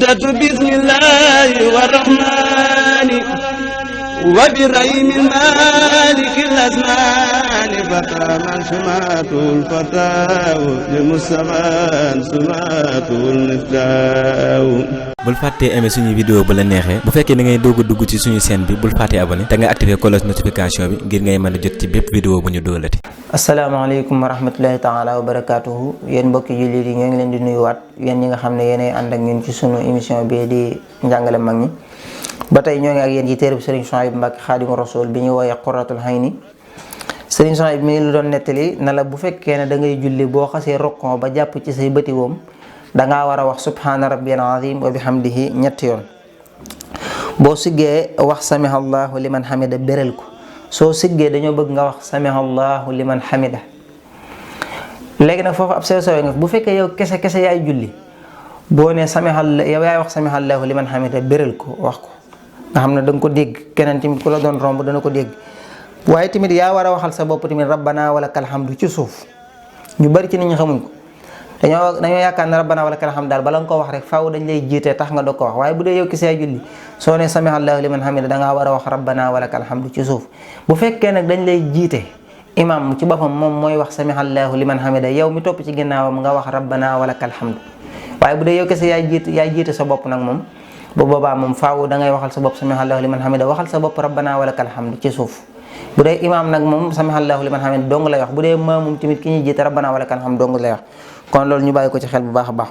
بدأت بسم الله والرحمن وبرحيم المالك الأزمان فتى من سماته الفتاة لمصطفى سماته المفتاح. bul fàttee aimer suñu vidéo bu la neexee bu fekkee da ngay doog a dugg ci suñu chaîne bi bul fàttee abonné te nga activer cloche notification bi ngir ngay mën a jot ci bépp vidéo bu ñu doolati. asalaamaaleykum wa rahmatullahi taala wa barakaatuhu yéen mbokki jullit yi ñoo ngi leen di nuyuwaat yéen ñi nga xam ne yéenay ànd ak ñun ci sunu émission bi di njàngale mag ñi ba tey ñoo ngi ak yéen ci téere bi Serigne Souhaïbou Mbacké Khadimu Rasul bi ñu wooyee Qurratul Hayni. Serigne Souhaïbou mi ngi lu doon nettali na la bu fekkee ne da ngay julli boo xasee rokkon ba jàpp ci say bëti woom dangaa war a wax subhaana rabbiyal azim wa bihamdihi ñetti yoon. boo siggee wax samihallahu liman hamida béral ko soo siggee dañoo bëgg nga wax samihallahu liman hamida. léegi nag foofu ab sew sew nga bu fekkee yow kese yaay julli boo ne yow yaay wax samihallahu liman hamida béral ko wax ko nga xam ne da nga ko dégg keneen tamit ku la doon romb dana ko dégg. waaye tamit yaa war a waxal sa bopp tamit rabbana walakal hamdu ci suuf ñu bari ci nit ñi xamuñ ko dañoo yaakaar ne rabbana walakal hamdu daal bala nga ko wax rek faaw dañ lay jiite tax nga doog ko wax waaye bu dee yow kese yaay julli soo ne samihallahu liman hamida dangaa war a wax rabbana walakal hamdu ci suuf. bu fekkee nag dañ lay jiite imam ci boppam moom mooy wax samihallahu liman hamida yow mi topp ci ginnaawam nga wax rabbana walakal hamdu waaye bu dee yow kese yaay jiite sa bopp nag moom bu boobaa moom faaw da ngay waxal sa bopp samihallahu liman hamida waxal sa bopp rabbana walakal hamdu ci suuf. bu dee imaam nag moom samihallahu liman hamida dong lay wax bu dee maamum tamit ki ñuy jiite rabbana walakal hamdu dong lay wax kon loolu ñu bàyyi ko ci xel bu baax a baax.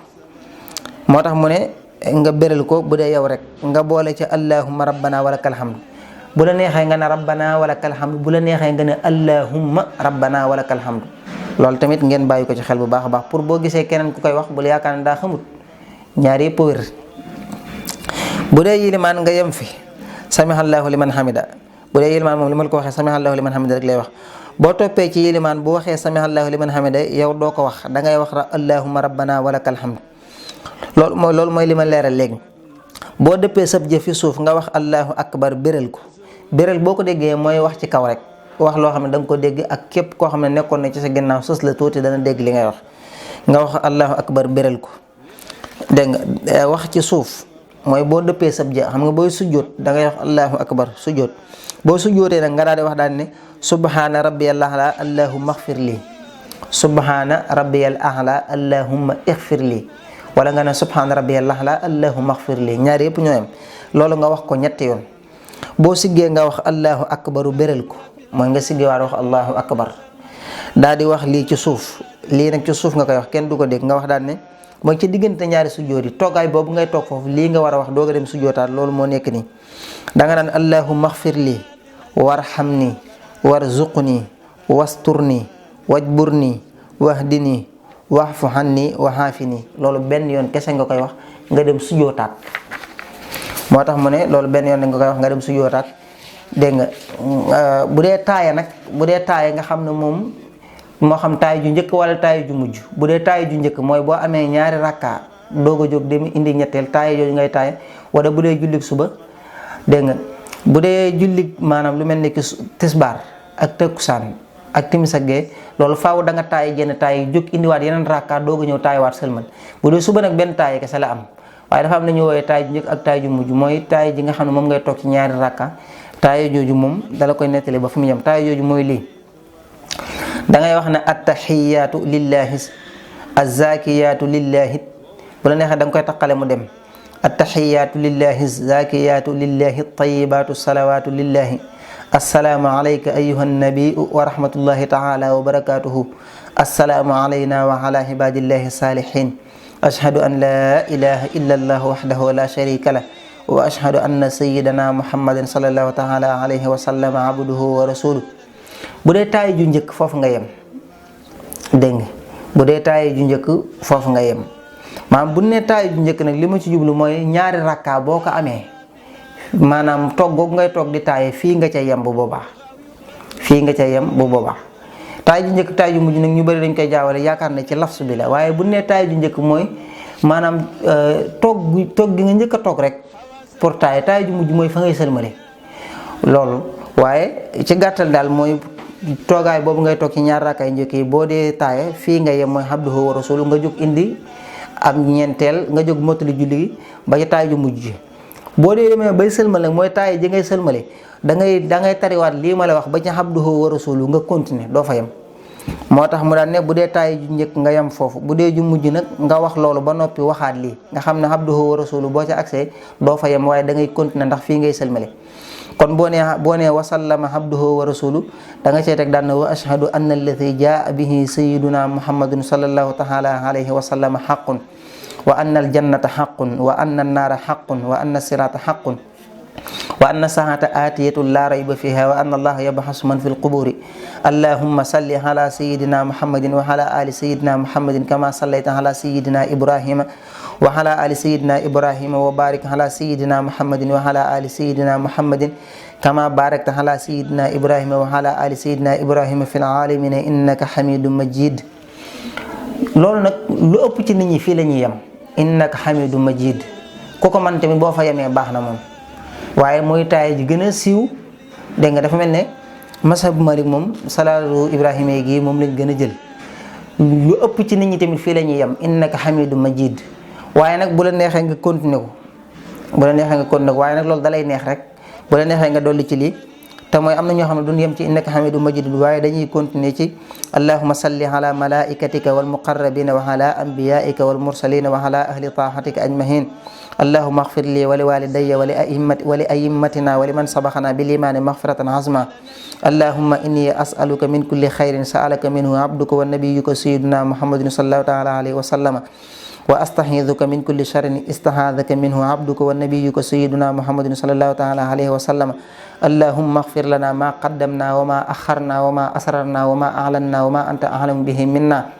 moo tax mu ne nga béral ko bu dee yow rek nga boole ci allahumma rabbana walakal hamdu bu la neexee nga ne rabbana walakal hamdu bu la neexee nga ne allahumma rabbana walakal hamdu loolu tamit ngeen bàyyi ko ci xel bu baax a baax pour boo gisee keneen ku koy wax bul yaakaar ne daa xamut ñaar yëpp wér. bu dee yilimaan nga yem fi samihallahu liman hamida bu dee yilimaan moom li ma la ko waxee samihallahu liman hamida rek lay wax. boo toppee ci yilimaan bu waxee samihallahu liman hamida yow doo ko wax dangay wax allahumma rabbana walakal hamd loolu mooy li ma leeral léegi. boo dëppee sab jëf fi suuf nga wax allahu akbar béral ko béral boo ko déggee mooy wax ci kaw rek wax loo xam ne da nga ko dégg ak képp koo xam ne nekkoon na ci sa ginnaaw sës la tuuti dana dégg li ngay wax nga wax allahu akbar béral ko dégg nga wax ci suuf mooy boo dëppee sab jëf xam nga booy sujjóot dangay wax allahu akbar sujjóot boo sujjóotee nag nga daal di wax daal ne subhaana rabbiyal a'la allahumma ighfir lii subhaana rabbiyal a'la allahumma ighfir lii wala nga ne subhaana rabbiyal a'la allahumma ighfir lii ñaar yëpp ñoo yem loolu nga wax ko ñetti yoon. boo siggee nga wax allahu akbaru béral ko mooy nga siggee waat wax allahu akbar daal di wax lii ci suuf lii nag ci suuf nga koy wax kenn du ko dégg nga wax daal ne mooy ci diggante ñaari sujjóot yi toogaay boobu ngay toog foofu lii nga war a wax doog a dem sujjóotaat loolu moo nekk nii danga naan allahumma ighfir lii warhamni warzuqni wasturni wajburni wahdini wa'fu anni wa aafini loolu benn yoon kese nga koy wax nga dem sujjóotaat moo tax mu ne loolu benn yoon nga koy wax nga dem sujjóotaat dégg nga bu dee taaya nga xam ne moom moo xam taay ju njëkk wala taay ju mujj bu dee taay ju njëkk mooy boo amee ñaari rakka doog a jóg dem indi ñetteel taay yooyu ngay taaya wala bu dee jullit suba dégg nga bu dee jullit maanaam lu mel ni ki tisbaar ak takkusaan ak timis ak gee loolu faaw da nga taay jenn taay jóg indiwaat yeneen rakka doog a ñëw taayiwaat sëlmal bu dee suba nag benn taay kese la am waaye dafa am na ñu woowee taay ju njëkk ak taay ju mujj mooy taay ji nga xam ne moom ngay toog ci ñaari rakka taay jooju moom dala koy nettali ba fu mu yem taay jooju mooy lii dangay wax ne attahiyaatu lillahi azzakiyaatu lillahi bu la neexee da nga koy taqale mu dem attahiyaatu lillahi azzakiyaatu lillahi tayibaatu salawaatu lillahi assalaamu alayka ayyuha nabiu wa rahmatullahi taala wa barakatuhu assalaamu alayna wa ala ibadillahi salihin ashhadu an la ilaha illa allah wahdahu la sharika lah wa ashhadu anna sayyidana muhammadan sallallahu taala alayhi wa sallam abduhu wa rasuluhu bu dee taay ju njëkk foofu nga yem dégg nga bu dee taay ju njëkk foofu nga yem maanaam bu ne taay ju njëkk nag li ma ci jublu mooy ñaari rakka boo ko amee maanaam toog googu ngay toog di taaye fii nga ca yem bu boobaa fii nga ca yem bu boobaa taay ju njëkk taay ju mujj nag ñu bëri dañ koy jaawale yaakaar ne ci lafsu bi la waaye bu ne taay ju njëkk mooy maanaam toog gi nga njëkk a toog rek pour taay ju mujj mooy fa ngay sëlmale loolu waaye ci gàttal daal mooy toogaay boobu ngay toog ci ñaar raakaay njëkk yi boo dee taaye fii nga yem mooy abduhu wa rasuluhu nga jóg indi ak ñeenteel nga jóg mottali julli gi ba ci taay ju mujj ji. boo dee demee bay sëlmal nag mooy taay ji ngay sëlmale da ngay tariwaat lii ma la wax ba ci abduhu wa rasuluhu nga continuer doo fa yem. moo tax mu daan ne bu dee taay ju njëkk nga yem foofu bu dee ju mujj nag nga wax loolu ba noppi waxaat lii nga xam ne abduhu wa rasuluhu boo ca accès doo fa yem waaye da ngay continuer ndax fii ngay sëlmale. kon boo nee wasallama abduhu wa rasuluhu da nga cee teg daan na wa ashhadu anna alladi jaa bihi sayyiduna muhammadun sallallahu taala alayhi wa sallam haqqun wa anna aljannata haqqun wa anna annaara haqqun wa anna sirata haqqun wa anna saata aatiyatun la rayba fiha wa anna allaha yabhasu man fi lquburi allahumma salli ala sayidina muhammadin wa ala ali sayidina muhammadin kama sallayta ala sayidina ibrahima wa ala ali sayidina ibrahima wa barik ala sayidina muhammadin wa ala ali sayidina muhammadin kama barakta ala sayidina ibrahima wa ala ali sayidina ibrahima fil alamina innaka hamidun majid. loolu nag lu ëpp ci nit ñi fii la ñuy yem innaka hamidun majid ku ko man tamit boo fa yemee baax na moom waaye mooy taay ji gën a siiw dégg nga dafa mel ne mashabu Malik moom salaatu ibrahima yi gi moom lañ gën a jël lu ëpp ci nit ñi tamit fii la ñuy yem innaka hamidun majid. waaye nag bu la neexee nga continuer ko waaye nag loolu dalay neex rek bu la neexee nga dolli ci lii te mooy am na ñoo xam ne duñ yem ci innaka hamidun majid waaye dañuy continuer ci allahumma salli ala malaikatika wal muqarrabina wa ala anbiyaika wal mursalina wa ala ahli taahatika ajmahin allahumma ighfir li wa li walidayya wa li ayimmatina wa liman sabaqana bil imani maghfiratan azma allahumma inni as'aluka min kulli khairin sa'alaka minhu abduka wa nabiyyuka sayyiduna muhammadin sallallahu ta'ala alayhi wa sallama wa astahiduka min kulli sharrin istahadaka minhu abduka wa nabiyyuka sayyiduna muhammadin sallallahu ta'ala alayhi wa sallama allahumma ighfir lana ma qaddamna wa ma akharna wa ma asrarna wa ma a'lanna wa ma anta a'lamu bihi minna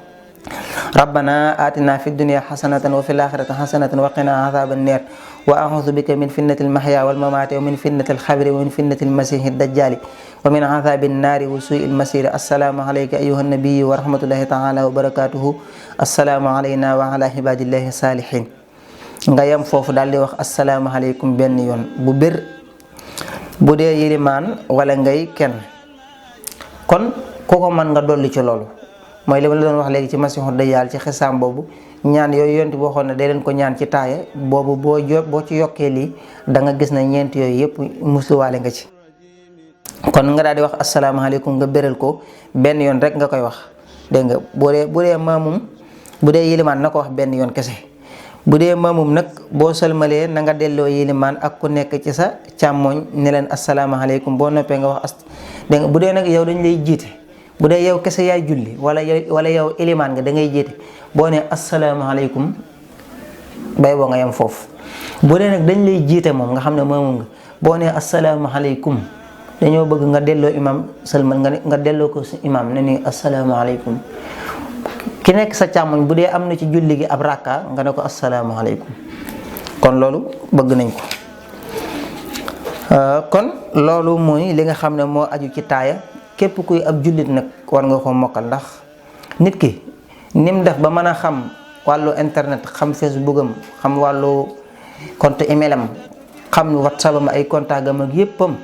rabbana atina fid dunya hasanatan wa fil akhirati hasanatan wa qina adhaban nar wa a'udhu bika min fitnatil mahya wal mamati wa min fitnatil khabri wa min fitnatil masihid dajjali wa min adhabin nari wa su'il masir. Assalamu alayka ayyuhan nabiyyu wa rahmatullahi ta'ala wa barakatuhu. Assalamu alayna wa ala ibadillahi salihin. nga yem foofu daal di wax assalamu alaykum benn yoon bu bir bu dee yilimaan wala ngay kenn kon koko man nga dolli ci loolu mooy li ma la doon wax léegi ci masiixu dajjaal ci xisaam boobu ñaan yooyu yonti boo xoon ne day leen ko ñaan ci taaya boobu boo ci yokkee lii da nga gis ne ñeent yooyu yëpp musluwaale nga ci. kon nga daal di wax asalaamaaleykum nga béral ko benn yoon rek nga koy wax dégg nga bu dee maamum bu dee yilimaan na ko wax benn yoon kese bu dee maamum nag boo sëlmalee na nga delloo yilimaan ak ku nekk ci sa càmmooñ ne leen asalaamaaleykum boo noppee nga wax dégg nga bu dee nag yow dañ lay jiite. bu dee yow kese yaay julli wala yow ilimaan nga da ngay jiite boo ne asalaamaaleykum bay boo nga yem foofu bu dee nag dañ lay jiite moom nga xam ne moom nga boo ne asalaamaaleykum dañoo bëgg nga delloo imam sëlmal nga delloo ko si imam ne ni asalaamaaleykum ki nekk sa càmmoñ bu dee am na ci julli gi ab rakka nga ne ko asalaamaaleykum kon loolu bëgg nañ ko kon loolu mooy li nga xam ne moo aju ci taaya képp kuy ab jullit nag war nga ko mokkal ndax nit ki nim def ba mën a xam wàllu internet xam Facebook am xam wàllu compte email am xam WhatsApp am ay contact am ak yéppam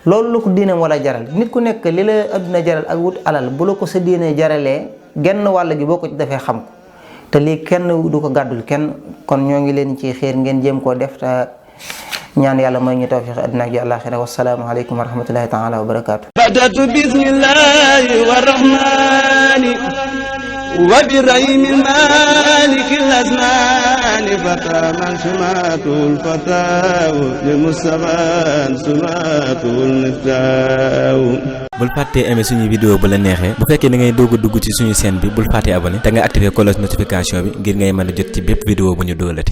loolu la ko diinam wala jaral nit ku nekk li la adduna jaral ak wut alal bu la ko sa diine jaralee genn wàll gi boo ko ci defee xam ko te lii kenn du ko gàddul kenn kon ñoo ngi leen ci xiir ngeen jéem koo def te ñaan yàlla mooy ñu tawfiq àddina ak àllaaxira wassalaamu aleykum wa rahmatullahi taala wa barakaatu. بدأت بسم الله والرحمن وبرحيم المالك الأزمان فتى من سماته الفتاة لمصطفى سماته المفتاح. bul fàttee aimer suñu vidéo bu la neexee bu fekkee da ngay doog a dugg ci suñu chaîne bi bul fàttee abonné te nga activer cloche notification bi ngir ngay mën a jot ci bépp vidéo bu ñu dóolati.